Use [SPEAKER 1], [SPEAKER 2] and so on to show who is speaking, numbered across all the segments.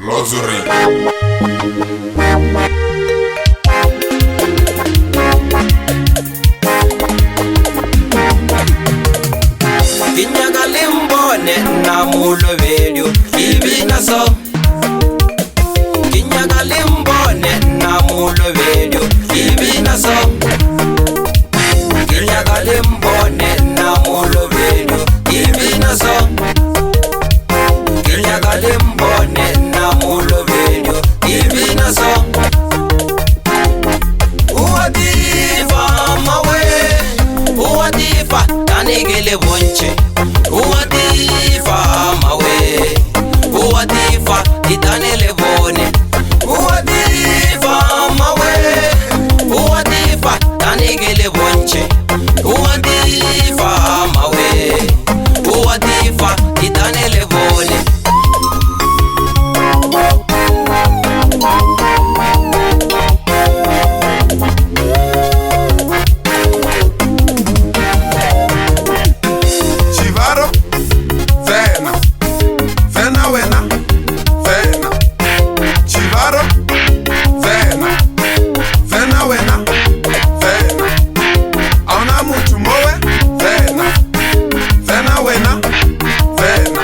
[SPEAKER 1] Luxury.
[SPEAKER 2] Ke nyaka le mbone nna molobedio ke bina so. Ke nyaka le mbone nna molobedio ke bina so. Ke nyaka le mbone nna molobedio ke bina so. Ke nyaka le mbone nna molobedio ke bina so. O a difa mawe, o a difa tane ke le bontšhe. O a difa mawe, o a difa ditane le bone. O a difa mawe, o a difa tane ke le bontšhe. O a difa mawe, o a difa ditane le bone.
[SPEAKER 1] Chivaro, tsena, tsena wena, tsena. Chivaro, tsena, tsena wena, tsena. Aona motho mowe, tsena, tsena wena, tsena.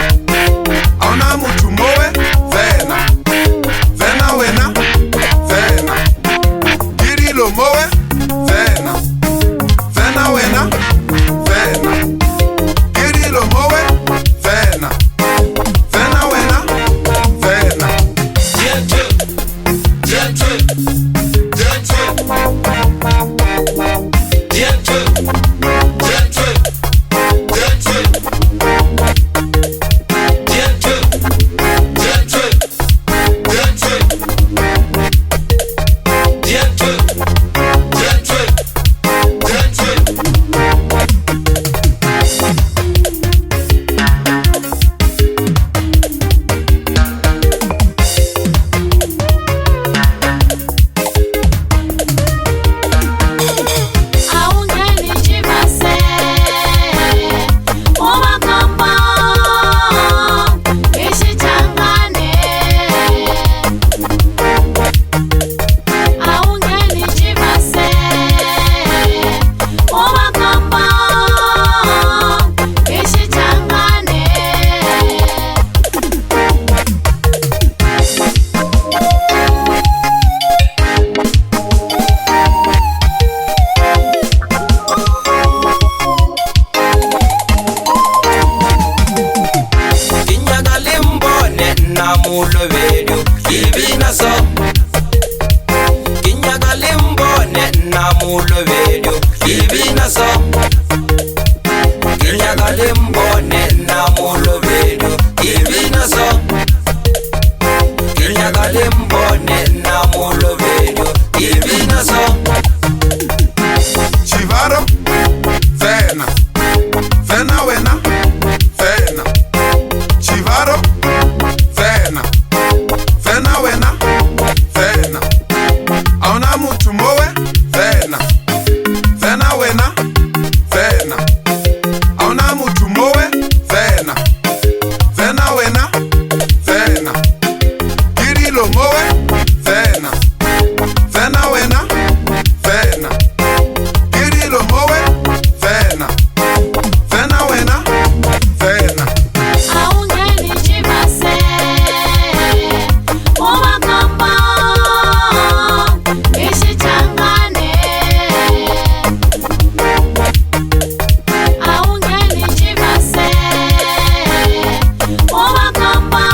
[SPEAKER 1] Aona motho mowe, tsena, tsena wena, tsena. Ke dilo mowe, tsena, tsena wena, tsena. Ke dilo mowe, tsena, tsena wena, tsena.
[SPEAKER 3] Awungeni Tshivhase, u va komba hi Xichangani. Awungeni Tshivhase, u va komba hi Xichangani.
[SPEAKER 2] Ke nyaka le mbone nna molobedio ke bina so. Ke nyaka le mbone nna molobedio ke bina so. Ke nyaka le mbone nna molobedio ke bina so. Ke nyaka le mbone nna molobedio ke bina so.
[SPEAKER 1] Chivaro, tsena, tsena wena, tsena. Chivaro, tsena, tsena wena, tsena. Aona motho mowe, tsena, tsena wena, tsena. Aona motho mowe, tsena, tsena wena, tsena. Ke dilo mowe, tsena, tsena wena, tsena. Ke dilo mowe, tsena, tsena wena, tsena.
[SPEAKER 3] Awungeni Tshivhase, u va komba hi Xichangani. Awungeni Tshivhase, u va komba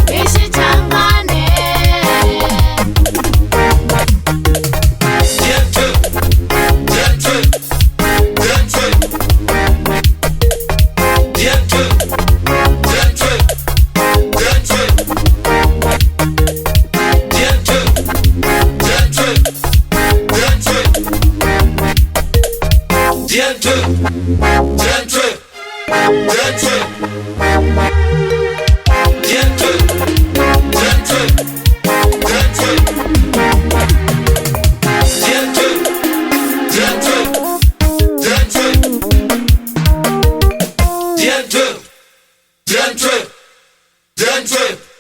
[SPEAKER 3] hi Xichangani.
[SPEAKER 2] Gentry,
[SPEAKER 1] Nche.